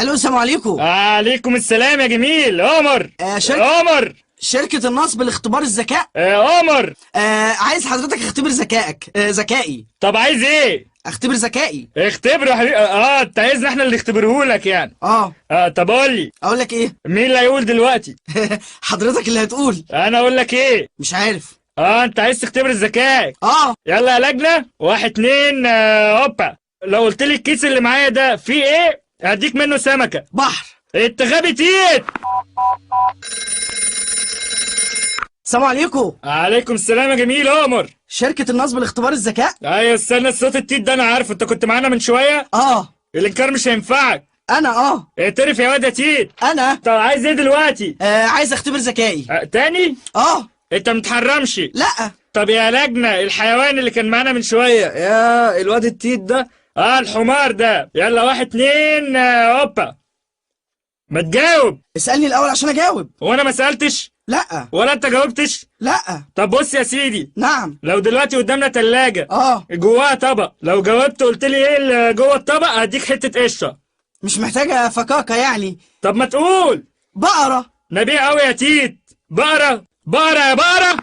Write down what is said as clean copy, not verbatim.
الو، السلام عليكم. عليكم السلام يا جميل. عمر. شركة عمر. شركة النصب لاختبار الذكاء. عمر. عايز حضرتك اختبر ذكائك. ذكائي. طب عايز ايه؟ اختبر ذكائي. اختبره يا حبيبي. انت عايزنا احنا اللي نختبره لك يعني؟ اه. طب قول لي. اقول لك ايه؟ مين اللي هيقول دلوقتي؟ حضرتك اللي هتقول. انا اقول لك ايه؟ مش عارف. انت عايز تختبر ذكائك. اه. يلا يا لجنة، 1 2 هوبا. لو قلت لي الكيس اللي معايا ده فيه ايه هديك منه سمكة. بحر. انت غبي تيت. السلام عليكم. عليكم السلام يا جميل. عمر. شركة النصب لاختبار الذكاء. ايوه استنى، الصوت التيت ده انا عارفه، انت كنت معانا من شوية. اه. الانكار مش هينفعك. انا اعترف يا واد يا تيت. انا. طب عايز ايه دلوقتي؟ عايز اختبر ذكائي. تاني؟ اه. انت متحرمش. لا. طب يا لجنة، الحيوان اللي كان معانا من شوية، يا الواد التيت ده، الحمار ده. يلا 1 2 هوبا. ما تجاوب. اسألني الأول عشان أجاوب. هو أنا ما سألتش؟ لا. ولا أنت جاوبتش؟ لا. طب بص يا سيدي. نعم. لو دلوقتي قدامنا تلاجة، جواها طبق، لو جاوبت قلت لي إيه اللي جوه الطبق هديك حتة قشطة. مش محتاجة فكاكة يعني. طب ما تقول. بقرة. نبيع أوي يا تيت. بقرة بقرة يا بقرة.